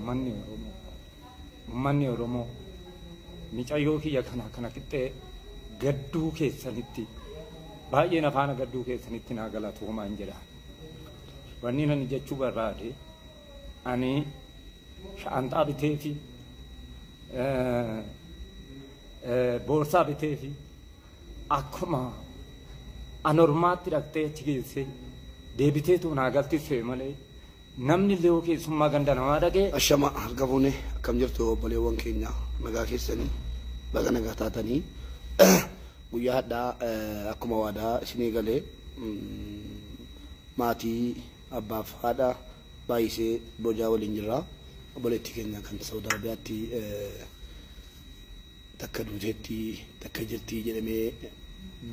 Uummanni Oromoo, uummanni Oromoo micayyoo kiyya kana kana qixxee gadduu keessanitti baay'een afaana gadduu keessanitti naa galatoomaan jedha. Wanni ani jechuu barbaade, ani sha'anxaa bitee fi boorsaa bitee fi akkuma anormaatti dhaqxee achi geessee deebiteetu naa galtisse malee namni illee yoo keessummaa ganda namaa dhaqee. Ashama, harka fuune, akkam jirtu obboleewwan keenya? Nagaa keessanii? Baga nagaa taatanii. Guyyaa hadhaa akkuma waadaa isinii galee maatii abbaaf haadha Baay'isee Bojaa waliin jirra. Obboleettii keenya kan Saudi Arabiyaatti takka duuteetti takka jirti jedhamee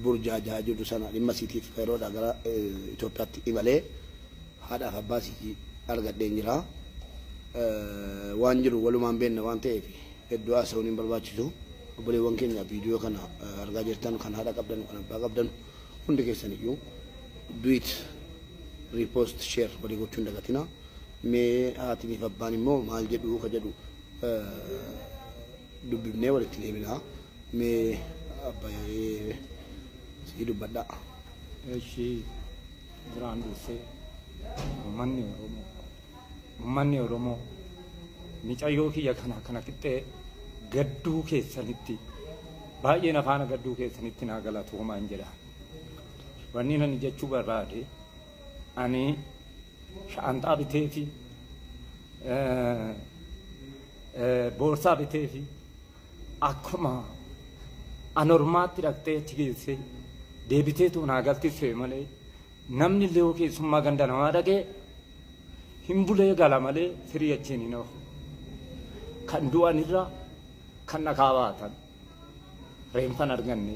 burjaajaa jiru sana dhimma isiitiif yeroodhaa gara Itoophiyaatti imalee haadhaaf abbaa isii argadheen jira. Waan jiru walumaan beenna waan ta'eef hedduu haasa'uun hin barbaachisu. Obboleewwan keenya viidiyoo kana argaa jirtan, kan haadha qabdan, kan abbaa qabdan, hundi keessan iyyuu duet, repost, share walii gochuu hin dagatina. Mee haatiniif abbaan immoo maal jedhu ka jedhu dubbifnee walitti deebina. Mee abbaayee sii dubbadhaa. Eshi, duraan dursee uummanni Oromoo, uummanni Oromoo micayyoo kiyya kana kana qixxee gadduu keessanitti baay'een afaana gadduu keessanitti naa galatoomaan jedha. Wanni ani jechuu barbaade, ani sha'anxaa bitee fi boorsaa bitee fi akkuma anormaatti dhaqxee achi geessee deebiteetu naa galtisse malee namni illee yoo keessummaa ganda namaa dhaqee hin bulee gala malee firii achiin hin ofu. Kan du'anirra kan dhakaa baatan reenfan arganne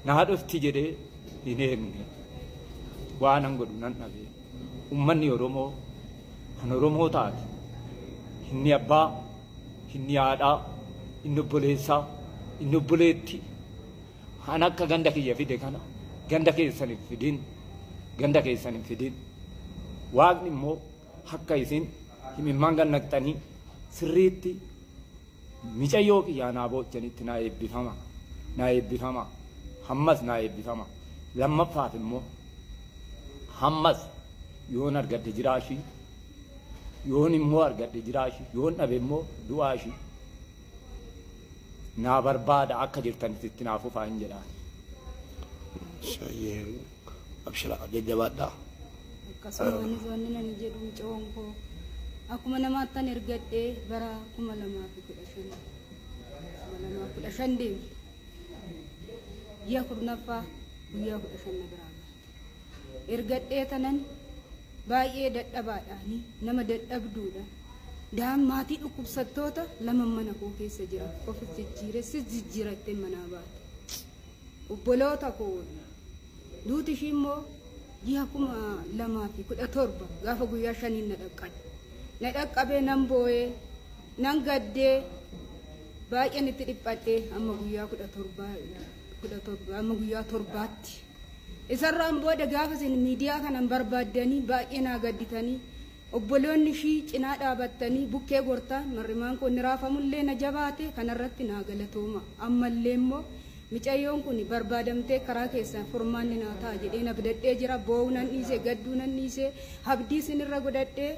naa dhufti jedhee hin eegne, waan an godhu nan dhabe. Uummanni Oromoo kan Oromoo taate, inni abbaa, inni haadhaa, inni obboleessaa, inni obboleetti, kan akka ganda kiyya fide kana ganda keessan hin fidin, ganda keessan hin fidin. Waaqni immoo akka isin himimmaan gannaqxanii sirriitti micayyoo kiyyaa naa boochanitti naa eebbifama, naa eebbifama, hammas naa eebbifama. Lammaffaaf immoo hammas yoon argadhe jiraashii, yoon immoo argadhe jiraashii, yoon dhabe immoo du'aashii naa barbaada, akka jirtanitti naa fufaa hin jedhaan. Shayyee, abshira, jajjabaadhaa. Akkasuma wanni nani jedhu, mucoon koo akkuma namaattan ergadhee bara 2015, 2015 deeme, ji'a 10ffaa guyyaa 15 na biraa baate. Ergadhee tanan baay'ee dadhabaadhaani, nama dadhabduudha. Daan maatii dhukkubsattoota lama mana koo keessa jira. Ofis jijjiire sis jijjiirattee manaa baate. Obboloota koo duuti ishii immoo ji'a 2017 gaafa guyyaa 5n na dhaqqabe. Na dhaqqabee nan boo'ee, nan gaddee, baay'een itti dhiphadhee amma guyyaa 17, 17, amma guyyaa 7tti. Isarraan booda gaafa isin miidiyaa kanan barbaaddanii baay'ee naa gadditanii, obboloonni ishii cinaa dhaabattanii bukkee gortaan marrimaan koo inni raafamullee na jabaate, kanarratti naa galatooma. Ammallee immoo micayyoon kun barbaadamtee karaa keessan furmaanni naa ta'a jedhee na abdadhee jira. Boo'uu nan dhiise, gadduu nan dhiise, abdii isinirra godhadhee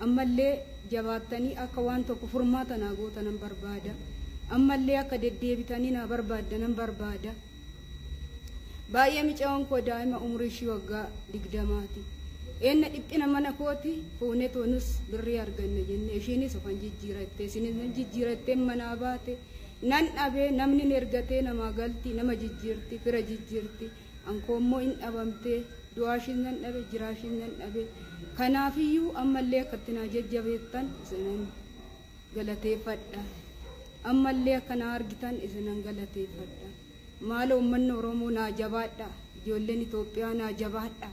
ammallee jabaattanii akka waan tokko furmaata naa goota nan barbaada. Ammallee akka deddeebitanii naa barbaadda nan barbaada. Baay'ee micayyoon koo daa'ima umurii ishii waggaa 20ti. Eenna dhiphina mana kooti fuunee toonus birrii arganna jenne, ishiinis ofan jijjiiratte, isinis nan jijjiirattee manaa baate. Nan dhabee, namni ni ergatee namaa galti, nama jijjiirti, fira jijjiirti. Ankoo immoo hin dhabamtee, du'aa ishiis nan dhabe, jiraa ishiis nan dhabe. Kanaafiyyuu ammallee akka itti naa jajjabeettan isinan galateeffadha. Ammallee akka naa argitan isinan galateeffadha. Maaloo uummanni Oromoo naa jabaadha. Ijoolleen Itoophiyaa naa jabaadha.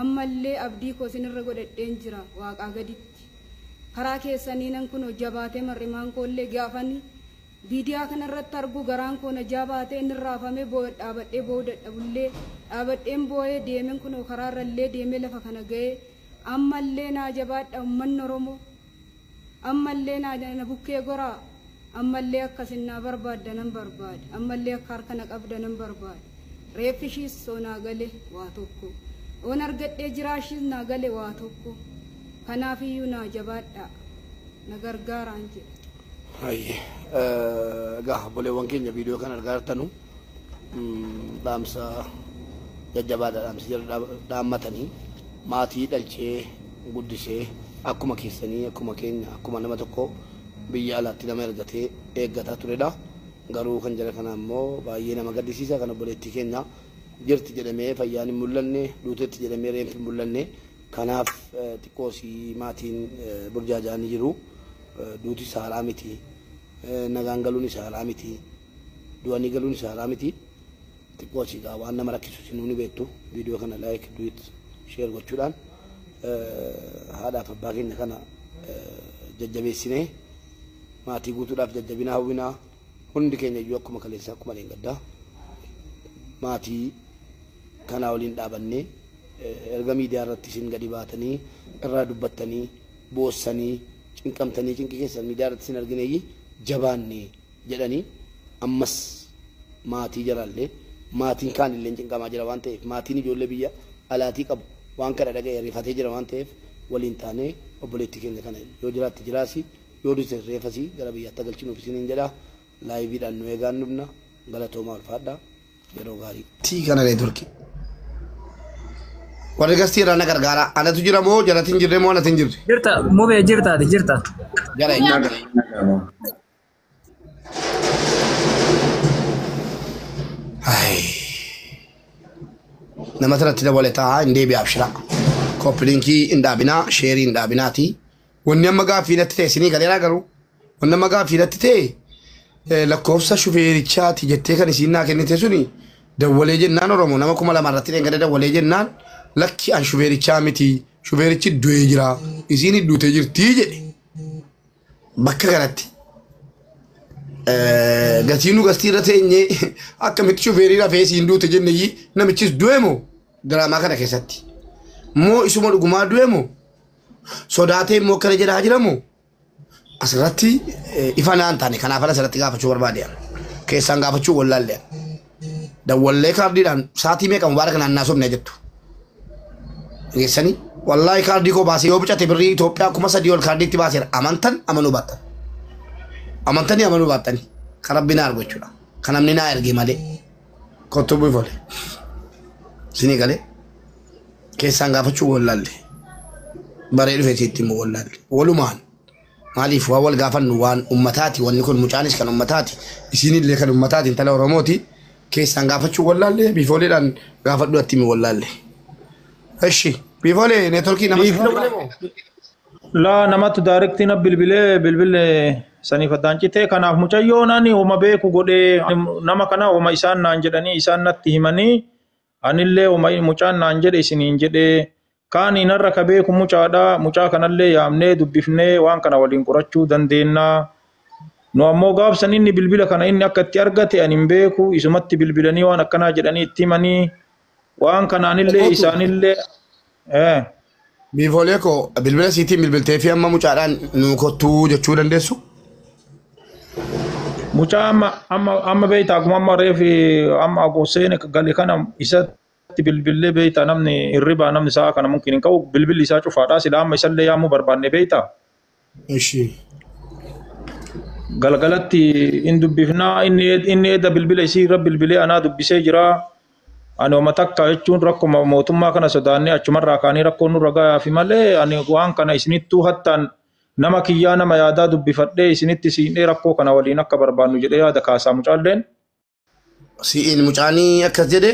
Ammallee abdii koo isinirra godhadheen jira waaqaa gaditti. Karaa keessanii nan kunoo jabaatee marrimaan koollee gaafanii viidiyaa kanarratti argu garaan koo na jabaatee inni raafamee boo'e, dhaabadhee boo'uu dadhabullee dhaabadheen boo'ee deemeen kunoo karaarrallee deemee lafa kana ga'ee. Ammallee naa jabaadha, uummanni Oromoo. Ammallee na bukkee goraa. Ammallee akkasin naa barbaadda nan barbaada. Ammallee akka harka na qabda nan barbaada. Reeffi ishiis soo naa gale waa tokko. Oon argadhee jiraashiis naa gale waa tokko. Kanaafiyyuu naa jabaadhaa. Na gargaaraan jedha. Hayyee. Egaa obboleewwan keenya viidiyoo kan argaa jirtanu dhaamsa jajjabaadha dhaamsi jara dhaammatanii maatii dhalchee guddisee akkuma keessanii akkuma keenya akkuma nama tokko biyya alaatti nama ergatee eeggataa turedha. Garuu kan jara kana immoo baay'ee nama gaddisiisa kan obboleettii keenya jirti jedhamee fayyaan hin mul'anne duutetti jedhamee reenfi hin mul'anne kanaaf xiqqoosii maatiin burjaaja'anii jiru. Duuti saaraa miti. Nagaan galuun saaraa miti. Du'anii galuun saaraa miti. Xiqqoosii gaa waan nama rakkisu isinuu ni beektu. Viidiyoo kana like, duet, share gochuudhaan haadhaaf abbaa keenya kana jajjabeessinee maatii guutuudhaaf jajjabina hawwinaa hundi keenya iyyuu akkuma kaleessaa akkuma leengaddaa maatii kanaa waliin dhaabannee erga miidiyaa irratti isin gadi baatanii irraa dubbattanii boossanii cinqamtanii cinqii keessan miidiyaa irratti isin argineeyyi jabaanne jedhanii ammas maatii jalaallee maatiin kaan illee cinqamaa jira waan ta'eef maatiin ijoollee biyya alaatii qabu waan kana dhaga'e rifatee jira waan ta'eef waliin taanee obboleettii keenya kana yoo jiraatti jiraasi yoo duute reefasii gara biyyaatti galchinuuf isiniin jedha laayiviidhaan nu eegaan dhufna galatoomaa ulfaadhaa yeroo gaarii. Tii kana neetworkii. Warri gastii irraa na gargaara. Anatu jira moo jalatti hin jirre moo anatti hin jirre? Jirta, mubee jirtaati, jirta. Jara hin Nama sanatti dabale taa'aa hin deebi'aaf shira. Koppiliinkii hin dhaabinaa, sheerii hin dhaabinaati. Wanni amma gaaffii natti ta'e isinii galeeraa garuu. Wanni amma gaaffii natti ta'e lakkoofsa shufeerichaati jettee kan isiin naa kennite suni dawwalee jennaan Oromoo nama 2000 irratti dheengada dawwalee jennaan lakki an shufeerichaa miti shufeerichi du'ee jira isiin duutee jirtii jedhe. Bakka kanatti gatii nu gastii irra teenyee akkamitti shufeerii rafee isiin duute jenneyyi namichis du'e moo diraamaa kana keessatti moo isuma dhugumaa du'e moo sodaatee immoo akkana jedhaa jira moo asirratti ifa naan taane kanaaf asirratti gaafachuu barbaade keessaan gaafachuu wallaalle dawwallee kaardiidhaan saatii meeqa mubaarak naannaa sobne jettu geessanii wallaahi kaardii koo baasee yoo bicate birrii Itoophiyaa 3000 ol kaardiitti baaseera amantan amanuu baattan amantanii amanuu baattanii kan rabbi naa argu jechuudha kan namni naa erge malee kottuu buifole isinii galee keessaan gaafachuu wallaalle baree dhufe sitti immoo wallaalle walumaan maaliif waan wal gaafannu waan ummataati wanni kun mucaanis kan ummataati isiinillee kan ummataati intala Oromooti keessaan gaafachuu wallaalle biifooleedhaan gaafadhu atti mi wallaalle. Eshi biifoolee neetworkii nama Laa namatti daarektii na bilbilee bilbilee saniif addaan citee kanaaf mucayyoon ani homa beeku godhee nama kana homa isaan naan jedhanii isaan natti himanii anillee homa mucaan naan jedhe isiniin jedhee kaan inarra ka beeku mucaadha mucaa kanallee yaamnee dubbifnee waan kana waliin qorachuu dandeenya. Nu ammoo gaafsan inni bilbila kana inni akka itti argate ani hin beeku isumatti bilbilanii waan akkanaa jedhanii itti himanii waan kanaanillee isaanillee. Biifoolee koo bilbila siitiin bilbiltee fi amma mucaadhaan nu kottuu jechuu dandeessu? Mucaa amma amma amma beektaa akkuma amma reefi amma agooseen gale kana isatti bilbillee beektaa namni hirribaa namni sa'a kana mumkin hin qabu bilbilli isaa cufaadha sila amma isallee yaamuu barbaanne beektaa. Ishi. Galgalatti hin dubbifnaa inni edda bilbila isii irra bilbilee anaa dubbisee jira. Ani oma takka jechuun rakkoo mootummaa kana sodaannee achumarraa kaanii rakkoo nurra gayaafi malee ani waan kana isinittuu hattaan nama kiyyaa nama yaadaa dubbifadhee isinitti siinhee rakkoo kana waliin akka barbaannu jedhee yaada kaasaa mucaalleen. Si'iin mucaanii akkas jedhe.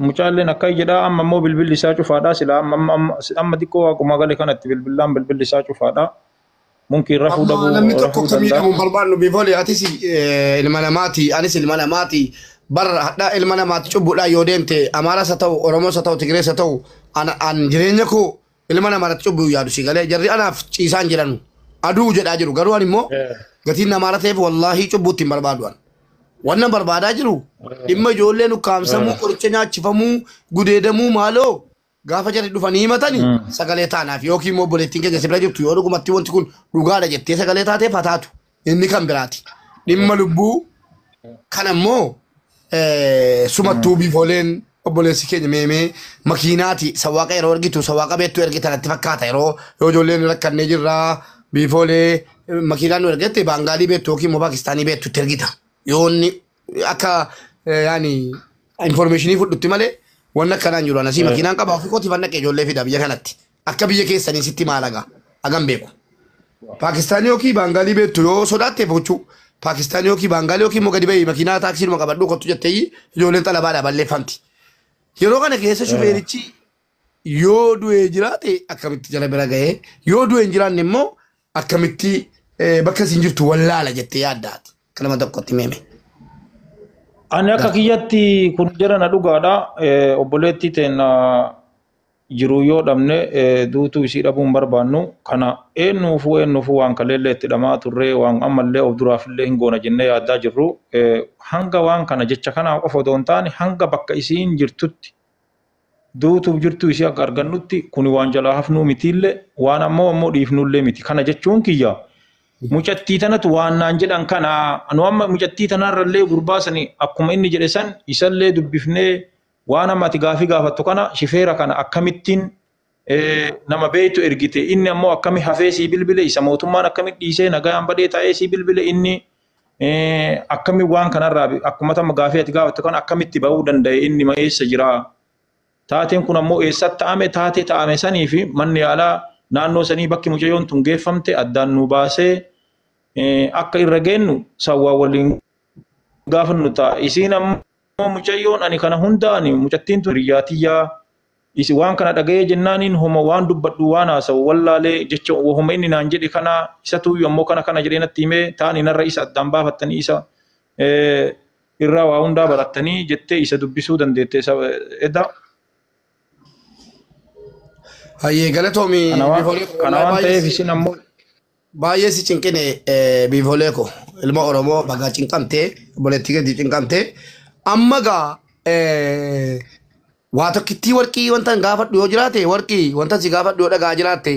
Mucaalleen akka jedhaa amma immoo bilbilli isaa cufaadha sila amma xiqqoo akkuma gale kanatti bilbillaan bilbilli isaa cufaadha. Mumkin rafuu dhabuu namni tokko akka miidhamu barbaannu biifoolee atis ilma namaati anis ilma namaati barra hadhaa ilma namaati cubbuudhaan yoo deemte Amaaras haa ta'u Oromoos haa ta'u Tigirees haa ta'u an jireenya koo ilma namaatti cubbuu yaadu si galee jarri anaaf ciisaan jedhanu aduu jedhaa jiru garuu ani immoo gatiin namaara ta'eef wallaahi cubbuutti hin barbaadu an. Wannan barbaadaa jiru dhimma ijoolleen ukkaamsamuu qoricha nyaachifamuu gudeedamuu maaloo Gaafa jarri dhufanii himatanii sagalee taanaaf yookiin immoo obboleettiin keenya si bira jirtu yoo dhugumatti wanti kun dhugaadha jettee sagalee taateef haa taatu. Inni kan biraati. Dhimma lubbuu kan ammoo sumattuu biifooleen obboleessi keenya meemee makiinaati sawaaqa yeroo ergitu sawaaqa beektu ergitan natti fakkaata yeroo yoo ijoolleen rakkannee jirraa biifoolee makiinaan nu ergette baangaalii beektu yookiin immoo paakistaanii beektu itti ergita. Yoo inni akka yaani informeeshinii fudhutti malee wanni akkanaan jiru anasii makiinaan qaba ofii kootiif annaqe ijoollee fida biyya kanatti akka biyya keessanii sitti maal haga hagam beeku. Paakistaanii yookiin Baangaalii beektu yoo sodaatte gochuu Paakistaanii yookiin Baangaalii yookiin immoo gadi bahii makiinaa taaksii dhuma qabadhu kottu jettee ijoolleen xalabaadhaa balleeffamti. Yeroo kana keessa shufeerichi yoo du'ee jiraate akkamitti jala bira ga'ee yoo du'ee hin jiraanne immoo akkamitti bakka isin jirtu wallaala jettee yaaddaati. Kanama tokkotti meeme. Ani akka kiyyatti kun jara na dhugaadha. Obboleettii teenya jiru yoo dhabne duutuu isii dhabuu hin barbaannu. Kana eenyuufuu eenyuufuu waan kaleellee itti dhamaa turree waan ammallee of duraafillee hin goona jennee yaaddaa jirru. Hanga waan kana jecha kanaa qofa otoo hin taane hanga bakka isiin jirtutti duutuuf jirtuu isii akka argannutti kuni waan jalaa hafnuu mitiillee waan ammoo dhiifnullee miti. Kana jechuun kiyya. Mucattii tanatu waan naan jedhan kana anu amma mucattii tanarrallee gurbaa sani akkuma inni jedhe san isallee dubbifnee waan amma ati gaafii gaafattu kana shifeera kana akkamittiin nama beektu ergite inni ammoo akkami hafee sii bilbile isa mootummaan akkami dhiisee nagayaan badee taa'ee sii bilbile inni akkami waan kanarraa akkuma tamma gaafii ati gaafattu kana akkamitti ba'uu danda'e inni ma eessa jira taateen kun ammoo eessatti ta'ame taatee ta'ame sanii fi manni yaalaa naannoo sanii bakki mucayyoon tun geeffamte addaan nu baasee akka irra geennu sawwaa waliin gaafannu ta'a. Isiin ammoo mucayyoon ani kana hunda ani mucattiin tun hiriyaa tiyyaa isi waan kana dhaga'ee jennaaniin homa waan dubbadhu waan haasa'u wallaalee jecha homa inni naan jedhe kana isatu ammoo kana kana jedhee natti himee taani narra isa addaan baafattanii isa irraa waa hundaa barattanii jettee isa dubbisuu dandeette edda. Hayyee galatoomi Kana waan ta'eef isin ammoo baay'ee si cinqine biifoolee ko ilma Oromoo bagaa cinqamtee obboleettii keetii cinqamtee amma gaa waa tokkittii warqii wanta gaafadhu yoo jiraate warqii wanta si gaafadhu yoo dhagaa jiraatte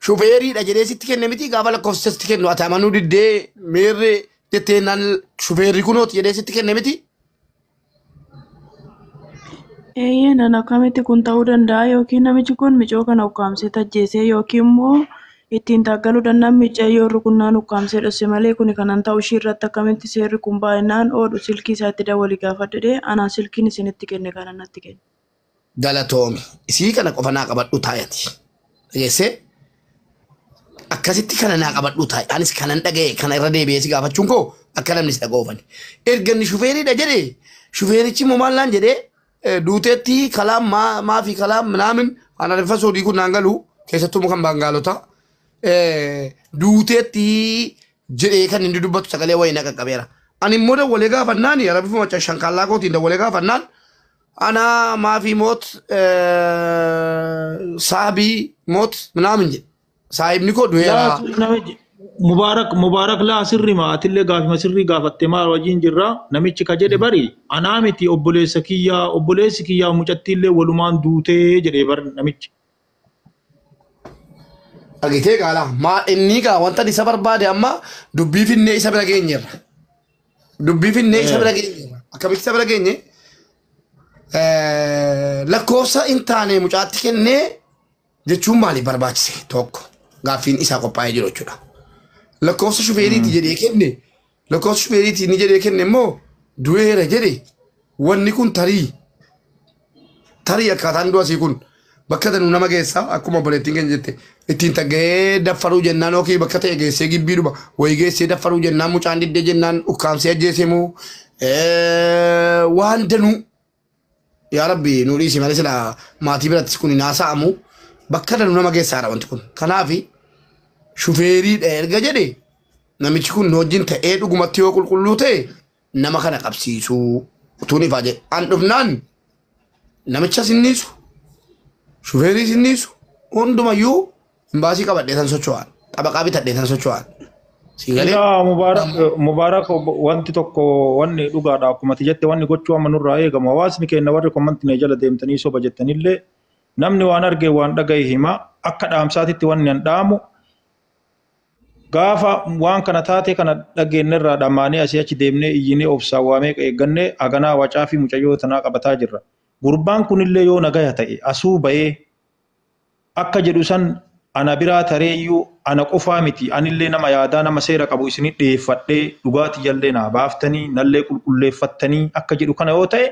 shufeeriidha jedhee sitti kenne miti gaafa lakkoofsa sitti kennu ati amanuu diddee meerree jettee naan shufeerri kunooti jedhee sitti kenne miti. Eeyyee nan akkamitti kun ta'uu danda'a yookiin namichi kun micoo kana ukkaamsee tajjeesee yookiin immoo ittiin taaggaluu danda'an micayyoo rukunnaan ukkaamsee dhosse malee kuni kanan ta'u ishii irratti akkamitti seerri kun baay'inaan oodhu silkii isaatti dawwalii gaafadhu anaa silkiin isinitti kenne kana natti kenne. Galatoomi isii kana qofa naa qabadhu taayati. Dhageessee akkasitti kana naa qabadhu taaye anis kanan dhaga'e kana irra deebi'ee si gaafachuun koo akka namni si dhaga'oofani. Erga inni shufeeriidha jedhee shufeerichi immoo maal naan jedhee duuteetti kalaam maafi kalaam minaamin ana soodii kun naan galu keessattuu kan baangaalota duuteetti jedhee kan inni dubbatu sagalee wayii na qaqqabeera. Ani immoo dawwalee gaafannaan arabifuma shankaallaa kootiin dawwalee gaafannaan ana maafi moot saabii moot minaamin jedhe. Saahibni koo du'eera. Mubaarak laa sirri maatillee gaafima sirrii gaafatte maal wajjin jirra namichi ka jedhe bari anaa miti obboleessa kiyyaa obboleessi kiyyaa mucattiillee walumaan duutee jedhee bari namichi. Argitee gaala maa inni gaa wanta isa barbaade amma dubbii finnee isa bira geenyeerra. Dubbii finnee isa bira geenyeerra. Akkamitti isa bira geenye lakkoofsa hin taane mucaatti kennee jechuun maaliif barbaachise tokko gaaffiin isaa qophaa'ee jiru jechuudha. Lakkoofsa shufeeriiti jedhee kenne lakkoofsa shufeeriiti inni jedhee kenne immoo du'eera jedhe wanni kun tarii tarii akkaataan du'a asii kun bakka tanuu nama geessa akkuma obboleettiin keenya jette ittiin tagga'ee daffaruu jennaan yookiin bakka ta'e geessee gibbiidhuma wayii geessee daffaruu jennaan mucaan diddee jennaan ukkaamsee ajjeese moo waan danuu yaa rabbi nu dhiisi malee sila maatii birattis kun hin haasa'amu bakka danuu nama geessaadha wanti kun kanaafi shufeeriidha erga jedhe namichi kun wajjin ta'ee dhugumatti yoo qulqulluu ta'e nama kana qabsiisuu utuun ifaa jedhe an dhufnaan namicha sinniisu shufeerii sinniisu hundumayyuu imbaasii qabadhee san socho'an xabaqaa bitadhee san socho'an. Yaa Mubaarak wanti tokko wanni dhugaadha akkuma ati jette wanni gochuu amma nurraa eegamu hawaasni keenya warri kommantinee jala deemtanii soba jettanillee Namni waan arge waan dhagaye hima. Akka dhaamsaatitti wanni an dhaamu gaafa waan kana taate kana dhageenyerraa dhammaanee asii achi deemnee iyyinee obsaan waa meeqa eeggannee haganaa wacaa fi mucayyoo tanaa qabataa jirra. Gurbaan kunillee yoo nagaya ta'e asuu ba'ee akka jedhu san ana biraa tareeyyuu ana qofaa miti anillee nama yaadaa nama seera qabu isinii dhiyeeffadhee dhugaatii jallee naa baaftanii nallee qulqulleeffattanii akka jedhu kana yoo ta'e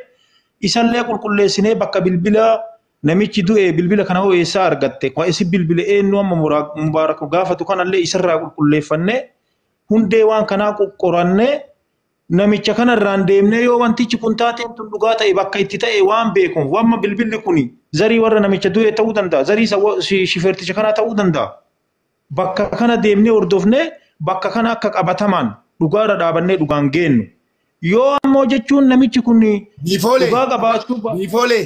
isallee qulqulleessinee bakka bilbila namichi du'e bilbila kana hoo eessaa argatte kwa isi bilbile eenyu amma Mubaarak gaafatu kanallee isarraa qulqulleeffannee hundee waan kanaa qorannee namicha kanarraan deemnee yoo wantichi kun taateen tun dhugaa ta'e bakka itti ta'e waan beekuuf wamma bilbilli kuni zarii warra namicha du'e ta'uu danda'a zarii shifeerticha kanaa ta'uu danda'a. Bakka kana deemnee hordofnee bakka kana akka qabatamaan dhugaarra dhaabannee dhugaan geennu. Yoo ammoo jechuun namichi kun dhugaa qabaachuu Biifoolee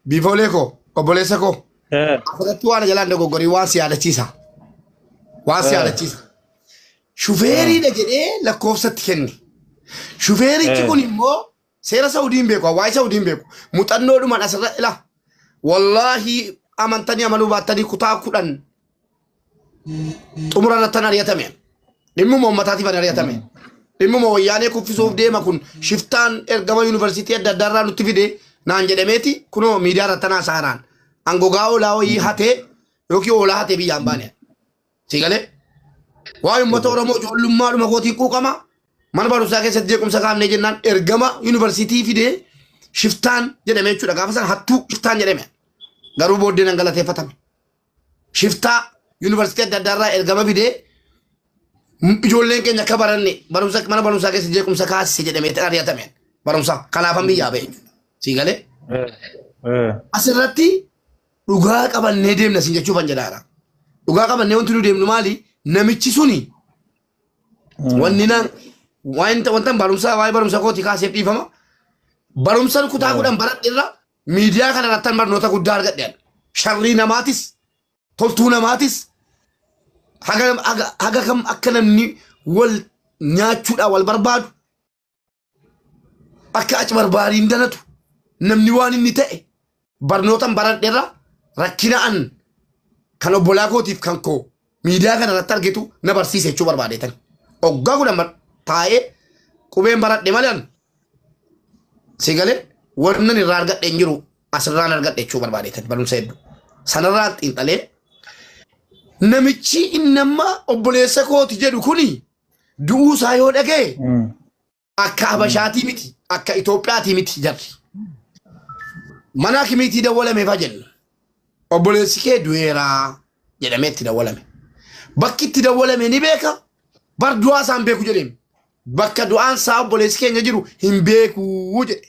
biifoolee koo obboleessa koo asirratti waan jalaan dogoggorii waan si yaadachiisa. Waan si yaadachiisa. Shufeeriidha jedhee lakkoofsatti kenni. Shufeerichi kun immoo seera Saawudii hin beeku, hawaasa Saawudii hin beeku. Muuxannoodhumaan asirra ila. Wallaahi amantanii amanuu baattanii kutaa 10 xumura irratti an ari'atame. Dhimmuma uummataatiif an ari'atame. Dhimmuma wayyaanee kuffisuuf deema kun shiftaan ergama yuunivarsiitii adda addaa irraa nutti fide naan jedhameeti kunoo miidiyaa irratti anaa saaraan. An gogaa oolaa wayii hatee yookiin oolaa hatee biyyaan baane. Si galee? Waa'ee uummata Oromoo ijoollummaadhuma kootiin quuqama. Mana barumsaa keessatti jeequmsa kaafnee jennaan ergama yuunivarsiitii fidee shiftaan jedhame jechuudha. Gaafa sana hattuu shiftaan jedhame. Garuu booddee nan galateeffatame. Shiftaa yuunivarsiitii adda addaa irraa ergama fidee ijoolleen keenya akka baranne barumsa mana barumsaa keessa jeequmsa kaasise jedhamee ari'atame. Barumsa kanaafan biyyaa ba'e. Si galee? Asirratti dhugaa qabannee deemna sin jechuufan jedhaara. Dhugaa qabannee wanti nu deemnu maali? Namichi suni wanni naan wanta barumsa waa'ee barumsa kooti kaaseef dhiifama. Barumsan kutaa 10 baradhe irra miidiyaa kana irratti barnoota guddaa argadhe. Sharrii namaatis toltuu namaatis haga kam akka namni wal nyaachuudhaan wal barbaadu akka achi barbaadiin danatu namni waan inni ta'e barnootan baradhe irra rakkina an kan obbolaa kootiif kan koo miidiyaa kana irratti argitu na barsiise jechuu barbaadeetan. Oggaa 10 taa'ee qubeen baradhe malee an si galee wannan irraa argadhe hin jiru asirraan argadhe jechuu barbaadeetan barumsa hedduu. Sanarraa xiinxalee namichi inni amma obboleessa kooti jedhu kuni du'uu isaa yoo dhaga'e akka Habashaatii miti akka Itoophiyaatii miti jarri. Mana hakimiitii dawwalameefaa jennu. Obboleessi kee du'eeraa jedhamee itti dawwalame. Bakki itti dawwalame ni beeka. Bar du'aa isaa hin beeku jedheen. Bakka du'aan isaa obboleessi keenya jiru hin beekuu jedhe.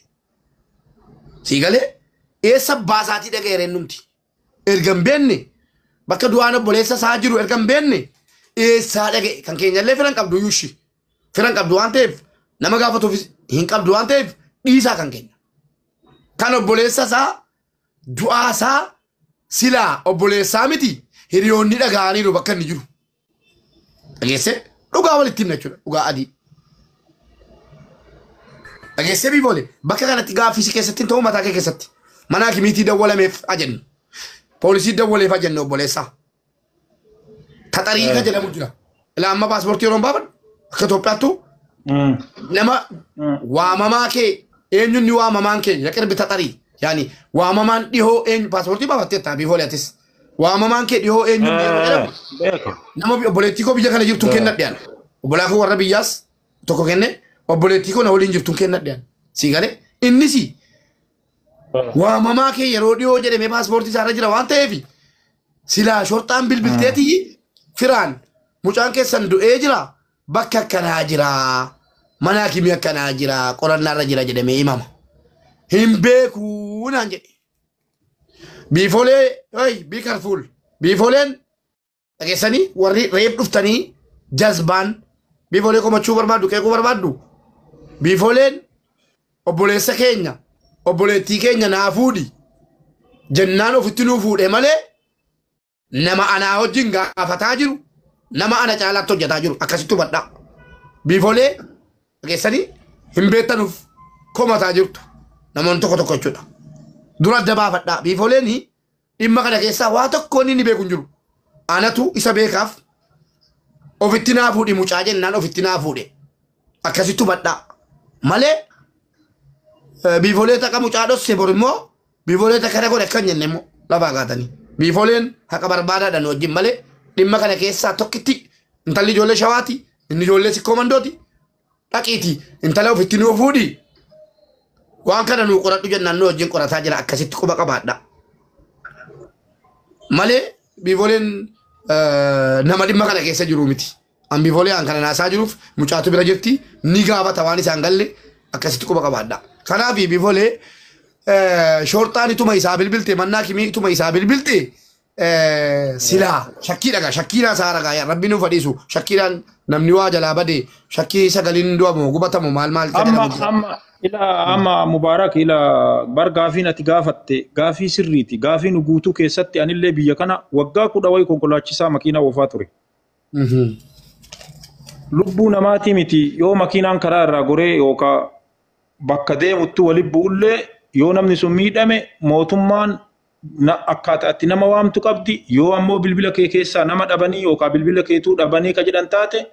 Sii galee eessa baasaatii dhaga'e reennumti. Erga hin beekne bakka du'aan obboleessa isaa jiru erga hin beekne eessaa dhaga'e kan keenyallee firan qabdu iyyuu firan qabdu waan ta'eef nama gaafatuuf hin qabdu waan ta'eef dhiisaa kan keenya. Kan obboleessa isaa du'aa isaa silaa obboleessaa miti hiriyoonni dhaga'aniiru bakka inni jiru. Dhageessee dhugaa walitti himna jechuudha dhugaa adii. Dhageessee biiboole bakka kanatti gaaffii keessatti ta'uu mataa kee keessatti mana hakimiitii dawwalameef ajennu. Poolisii dawwaleef ajennu obboleessaa. Taxarii kan jedhamu jira. Ilaa amma paaspoortii yeroo baafadhu akka Itoophiyaattu nama waamamaa kee eenyuun ni waamamaan kee yaqirbi taxarii yaani waamamaan dhihoo eenyu paaspoortii baafattee taa biifoolee atis waamamaan kee dhihoo eenyuun yeroo jedhamu nama obboleettii koo biyya kana jirtu kennadhe ana. Obbolaa koo warra biyyaas tokko kenne obboleettii koo na waliin jirtu kennadhe ana. Si galee innis waamamaa kee yeroo dhihoo jedhamee paaspoortii isaarra jira waan ta'eef silaa shorxaan bilbilteetii firaan mucaan keessan du'ee jira bakka akkanaa jira mana hakimii akkanaa jira qorannaarra jira jedhamee himama. Hin beekuu naan jedhe. Biifolee hey be careful biifoleen dhageessanii warri reef dhuftanii jazbaan biifolee komachuu barbaaddu qeequu barbaaddu biifoleen obboleessa keenya obboleettii keenya naa fuudhi jennaan ofitti nuu fuudhe malee nama anaa wajjin gaafataa jiru nama ana caalaatti hojjetaa jiru akkasitti hubadhaa. Biifolee dhageessanii hin beektanuuf komataa jirtu namoonni tokko tokko jechuudha. Dura adda baafadhaa. Biifoleen Dhimma kana keessaa waa tokko inni beeku hin jiru. Anatu isa beekaaf ofitti naa fuudhi mucaa jennaan ofitti naa fuudhe. Akkasitti hubadhaa. Malee biifolee takka mucaa dhosse bor immoo biifolee takka kana godhe akka hin jenne immoo lafaa kaatanii. Biifoleen haqa barbaadaadhaan wajjin malee dhimma kana keessaa tokkitti intalli ijoollee shawaati inni ijoollee sikkoo mandooti dhaqiiti intala ofitti nuu fuudhi waan kana nuu qoradhu jennaan nu wajjin qorataa jira akkasitti quba qabaadha. Malee biifoleen nama dhimma kana keessa jiru miti. An biifolee an kana naasaa jiruuf mucaatu bira jirti ni gaafata waan isaan galle akkasitti quba qabaadha. Kanaaf biifolee shoorxaan ituma isaa bilbilte mannaa kimii ituma isaa bilbilte silaa shakkii dhagaa shakkiidhaan isaa ragaa yaa rabbi nuuf fadhiisu shakkiidhaan namni waa jalaa bade shakkii sagaliin du'amu gubatamu maal maal Amma jedhamu jira. amma ila amma Mubaarak ila bar gaafiin ati gaafatte gaafii sirriiti gaafii nu guutuu keessatti anillee biyya kana waggaa 10 wayii konkolaachisaa makiinaa oofaa ture. Lubbuu namaatii miti yoo makiinaan karaa irraa goree yookaan bakka deemuttu walitti bu'ullee yoo namni sun miidhame mootummaan akkaataa itti nama waamtu qabdi yoo ammoo bilbila kee keessaa nama dhabanii yookaan bilbila keetuu dhabanii ka jedhan taate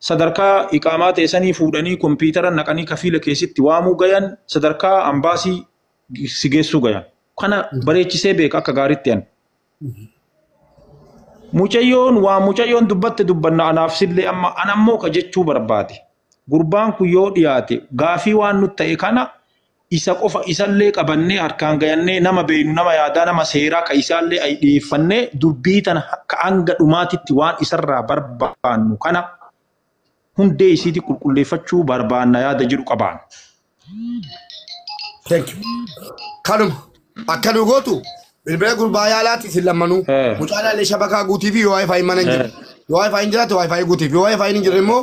sadarkaa iqaamaa ta'e sanii fuudhanii kompiitara naqanii kafiila keessatti waamuu gayan sadarkaa ambaasii si geessuu gayan. Kana bareechisee beeka akka gaariitti an. Mucayyoon waa mucayyoon dubbatte dubbanna anaaf sillee amma an ammoo ka jechuu barbaade. Gurbaan kun yoo dhiyaate gaafii waan nutti ta'e kana isa qofa isallee qabannee harkaan gayannee nama beeynu nama yaadaa nama seeraa ka isaallee ay dhiyeeffannee dubbii tana ka hanga dhumaatitti waan isarraa barbaannu kana hundee isiitti qulqulleeffachuu barbaanna yaada jedhu qabaan. Thank you. Kanuma akka nu gootu bilbila gurbaa yaalaati isin lammanuu mucaan illee shabakaa guutii fi yoo wifi mana hin jirre yoo wifi hin jiraate wifi guutii fi yoo wifi hin jirre immoo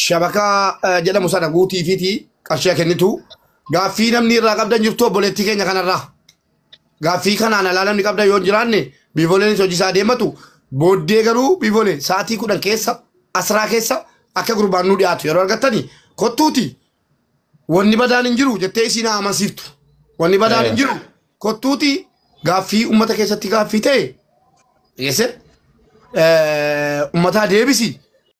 shabakaa jedhamu sana guutii fiiti qarshii kennitu gaaffii namni irraa qabdan jirtu obboleettii keenya kanarraa gaaffii kanaan alaa namni qabdan yoo hin jiraanne biifoleen hojii isaa deematu booddee garuu biifolee sa'aatii 10 keessa asraa keessa akka gurbaan nu dhiyaatu yeroo argattani kottuuti wanni badaan hin jiru jettee isiin haa amansiiftu wanni badaan hin jiru kottuuti gaaffii uummata keessatti gaaffii ta'e geesse uummataa deebisi